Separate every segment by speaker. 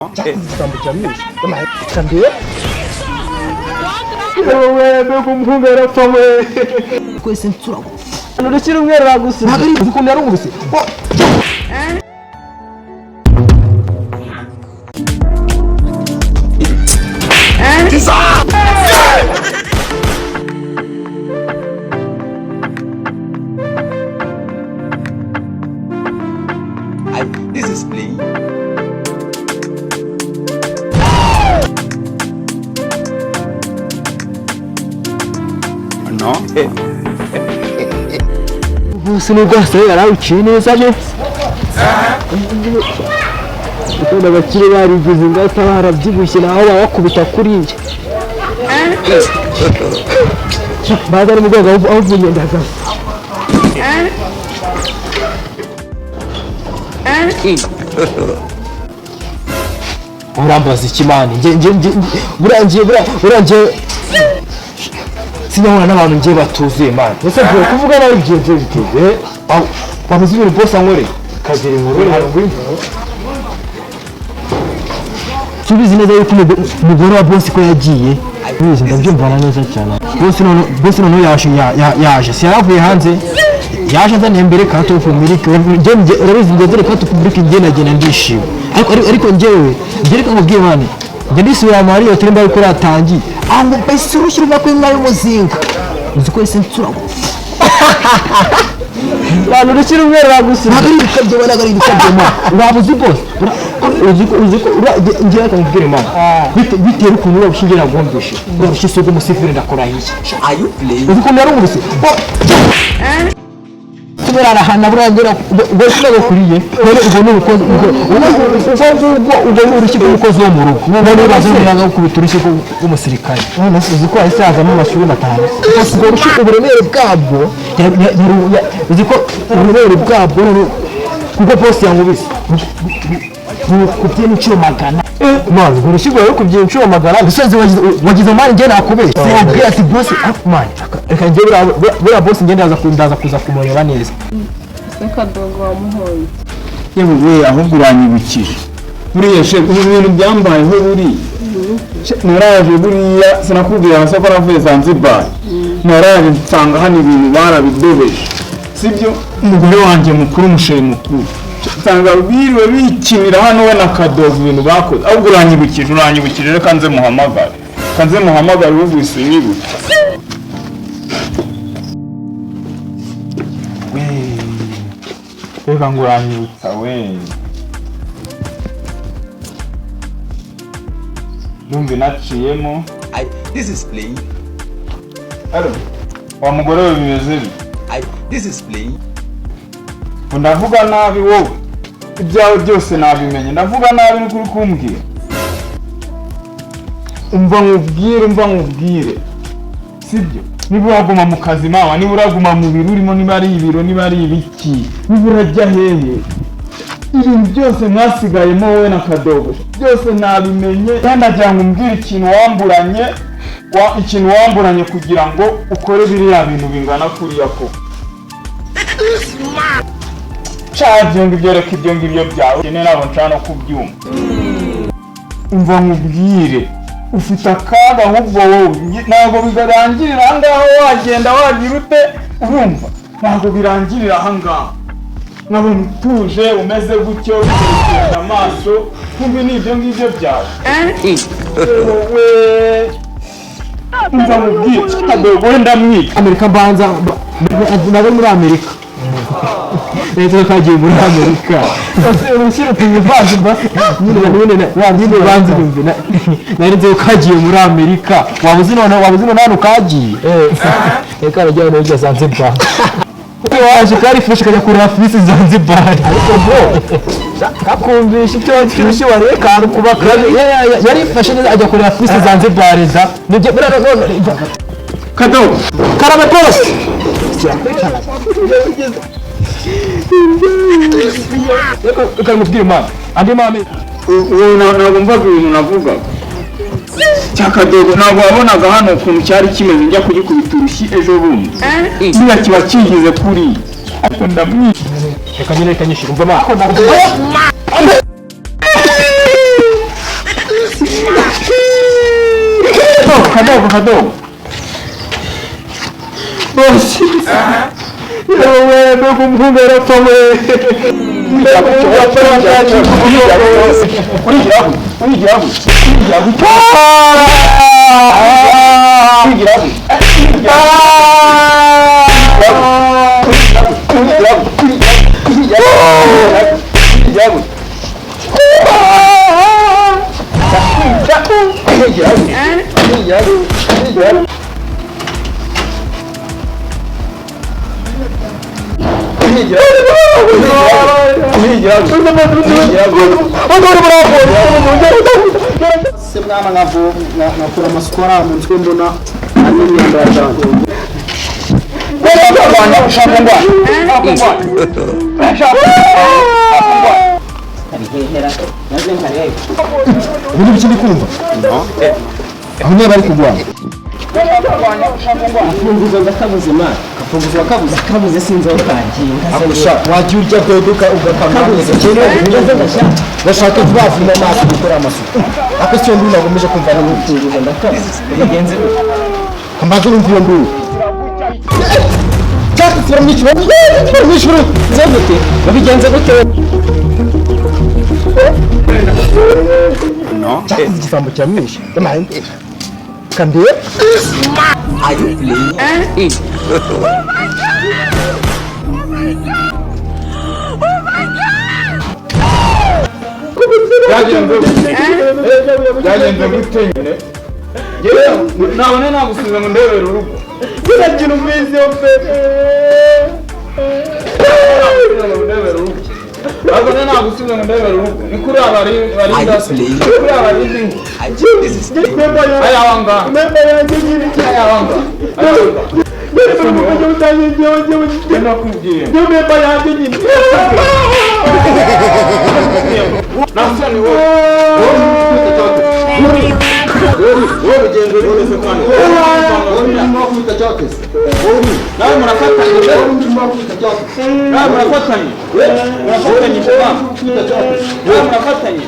Speaker 1: Igisambo kiramwishe. Kandebe. Wowe, mbega umuhungu yarapfa we!
Speaker 2: Twese nsura.
Speaker 1: Urukiri umwe ruragusubiza. Ntabwo ari ukuntu yarungurutse.
Speaker 3: This is playing. No.
Speaker 1: Bose nubwo hasigaye yarawuciye neza neza. Ukunda abakire barigize ingata, barabyibushye, naho babakubita kuriya. Baza ari mu rwego aho uvuye ndagaza. Urambaza iki, man? Nge burangiye burangiye sinahura n'abantu ngiye batuzuye, man. Ese bro, kuvuga nawe bigenze bite? Wabuze ibintu bose ankoreye kagira inkuru haruguru. Tubizi neza yuko umugore wa boss ko yagiye. Tubizi, ndabyumvana neza cyane. Boss noneho yaje, yaje si yaravuye hanze, yaje azaniye mbere carton of milk. Urabizi njye dore carton of milk, njye nagenda ndishima, ariko njyewe njye reka nkubwire, man, njye ndisubira muri iyo turi mbari ko yatangiye aho ngo mbese urushyi ruva kuri inka y'umuzinga. Uzi ko ese nsura.
Speaker 2: Abantu urukiri umwe ruragusubiza.
Speaker 1: Ntabwo ari ibikabyo, ntabwo ari ibikabyo, man. Waba uzi boss, uzi ko njye reka nkubwire, man, bitewe n'ukuntu uriya rushinge nagwumvishe, uriya rushinge rw'umusivili, ndakurahiye.
Speaker 3: Are you playing?
Speaker 1: Uzi ukuntu yarungurutse kubera arahana buriya ubwo ntabwo none ubwo ni ubukozi, ubwo ni urushyi rw'umukozi wo mu rugo. None baza nanga gukubita urushyi rw'umusirikare.
Speaker 2: None se uzi ko hahise hazamo amashuri atanu?
Speaker 1: Ubwo rushyi, uburemere bwabwo, uzi ko uburemere bwabwo none kuko boss yankubise rukubye n'inshuro 100, man. Urwo rushyi rwawe rukubye inshuro 100. Gusoza wagize, man, njye nakubeshye, sinabwira ati boss, ah, man, reka njye buriya boss njye ndaza kuza kumureba neza.
Speaker 4: Ese Kadogo wamuhoye?
Speaker 5: Yewe we, ahubwo uranyibukije buriya she, ubu bintu byambayeho buriya. She, naraje buriya, sinakubwira hasi ko navuye Zanzibar. Naraje nsanga hano ibintu barabidobeje, sibyo? Umugore wanjye mukuru, umusheri mukuru, She, nsanga biriwe bikinira hano we na Kadogo, ibintu bakoze. Ahubwo uranyibukije, reka nze muhamagare, reka nze muhamagare ubu wese unyibuke we. Reka ngo uranyibutsa we, ndumva inaciyemo.
Speaker 3: This is playing.
Speaker 5: Hello. Wa mugore we, bimeze bite?
Speaker 3: This is playing.
Speaker 5: Ngo ndavuga nabi wowe, ibyawe byose nabimenye. Ndavuga nabi niko uri kumbwira? Umva nkubwire, umva nkubwire, sibyo? Niba uraguma mu kazi mama, niba uraguma mu biro urimo, niba ari ibiro, niba ari ibiki, niba urajya hehe, ibintu byose mwasigayemo wowe na Kadogo byose nabimenye. Kandi ndagira ngo umbwire ikintu wamburanye, ikintu wamburanye kugira ngo ukore biriya bintu bingana kuriya koko. Ca ibyo ngibyo, reka ibyo ngibyo byawe, njye ntabwo nshaka no kubyumva. Umva nkubwire, ufite akaga ahubwo wowe. Ntabwo birangirira aha ngaha. Wagenda wagira ute, urumva ntabwo birangirira aha ngaha. Nkabona utuje umeze gutyo, utekereza amaso, kumbi ni ibyo ngibyo byawe wowe. Umva nkubwire, Kadogo we ndamwica.
Speaker 1: Amerika mbanza nabo muri Amerika leta kagiye muri Amerika.
Speaker 2: Urushyira upima ivanze mba.
Speaker 1: Nyine banza yumve, nari nzi ko kagiye muri Amerika. Waba uzi none hano kagiye?
Speaker 2: Reka rajya hano hirya Zanzibar.
Speaker 1: Waje kari fresh, kajya kureba fisi Zanzibar.
Speaker 2: Ariko bro, kakumvisha icyo cy'urushyi wariye kantu kuba kabi.
Speaker 1: Yarifashe neza, ajya kureba fisi Zanzibar da. Nibyo buriya none.
Speaker 5: Kadogo.
Speaker 1: Karame, boss. Reka nkubwire, man, andi mame.
Speaker 5: Ubu ntabwo mvaga ibintu navugaga cya Kadogo. Ntabwo wabonaga hano ukuntu cyari kimeze njya kugikubita urushyi ejo bundi? Kiriya kiba kigize kuriya, ariko ndamwica.
Speaker 1: Reka nyine, reka nyishyure. Umva, man.
Speaker 5: Kadogo, kadogo.
Speaker 2: Bosi. Yewe, mbega umuhungu yarapfa we. Mbega umuhungu yapfa
Speaker 5: Urigira urigira urigira urigira
Speaker 6: Se mwana nkakura amasuku hariya mu nzu mbona ari imyanda cyane.
Speaker 1: Ubundi biki ndi kumva aho niba bari kurwana.
Speaker 6: Akafunguzo ndakabuze mwana. Akafunguzo wakabuze? Akabuze, sinzi aho kagiye.
Speaker 1: Wajya urya dodo ugakambuza bashaka vuba vuba amaso gukora amasuku ako siyo nduru nagomeje kumva.
Speaker 6: Akafunguzo ndakabuze, bigenze gute?
Speaker 1: Kambaze urumva iyo nduru cyangwa turamwishyura, turamwishyura.
Speaker 6: Bigenze gute? Babigenze gute?
Speaker 1: Cyakoze igisambo kiramwishe yamaye kandebe.
Speaker 3: Are you playing?
Speaker 5: Byagenze gute? Byagenze gute nyine? Yewe, nabone nagusubiza ngo ndebere urugo.
Speaker 2: Uragira umwizi pe.
Speaker 5: Ndebere urugo. Nabone nagusubiza ngo ndebere urugo. Ni kuri aba
Speaker 3: Are you
Speaker 5: barinda.
Speaker 3: playing?
Speaker 5: Ni kuri aba barinda.
Speaker 3: This is playing.
Speaker 5: Aya wanga.
Speaker 2: Memba yanjye nyiri.
Speaker 5: Aya wanga. Aya wanga. Ndakubwiye.
Speaker 2: Memba yanjye nyine.
Speaker 5: Nasoni wowe. Nawe murafatanye. Nawe murafatanye. Murafatanye shababu. Nawe murafatanye.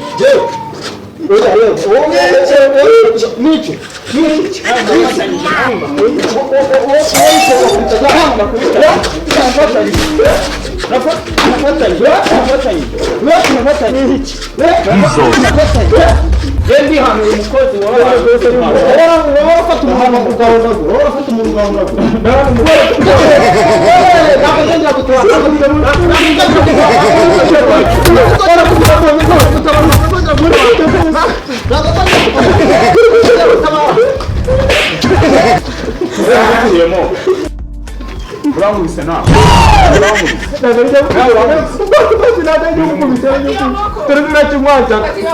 Speaker 5: Urankubise nawe.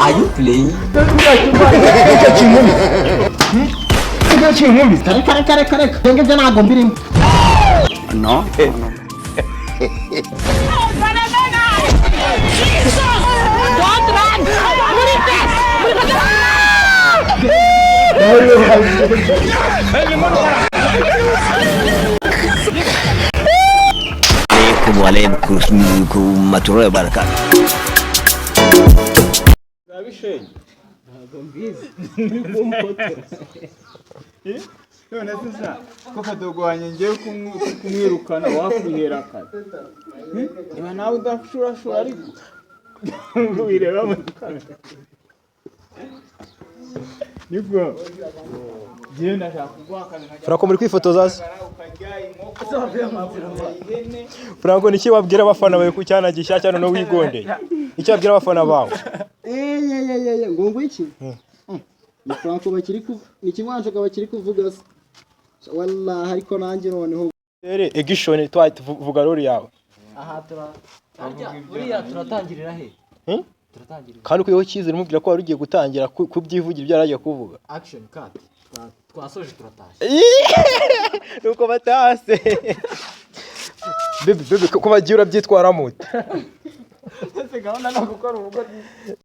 Speaker 3: Are you playing?
Speaker 6: Reka, reka, reka, reka, ibyo ngibyo ntabwo mbirimo.
Speaker 3: No.
Speaker 4: Don't run! Muri
Speaker 3: عليكم وعليكم ورحمة الله وبركاته.
Speaker 5: None se sha ko kadogo wanjye ngiye kumwirukana wakwihera kare? Niba nawe udashurashura ariko wireba muri kamera, nibwo ngewe ndashaka kuguha akazi nkajya
Speaker 1: Franco, muri kwifotoza se?
Speaker 5: Ukajya inkoko, ihene.
Speaker 1: Franco, niki wabwira abafana bawe ku cyana gishyashya noneho wigondeye? Icyo wabwira abafana bawe?
Speaker 6: Eyeyeyeye, ngo ngwiki ni Franco bakiri ku ni kimwanjaka bakiri kuvuga se wallahi, ariko nanjye noneho.
Speaker 1: Ere egishoni twavuga rori yawe.
Speaker 2: Aha tura buriya turatangirira he?
Speaker 1: Hmm?
Speaker 2: Turatangirira.
Speaker 1: Kandi ukuyeho icyizere umubwira ko wari ugiye gutangira kubyivugira ibyo yari agiye kuvuga.
Speaker 2: Action, cut. Twasoje, turatashye.
Speaker 1: Nuko batase bebe bebe ko bagiye urabyitwaramo ute?
Speaker 5: Gahunda ni ugukora urugo.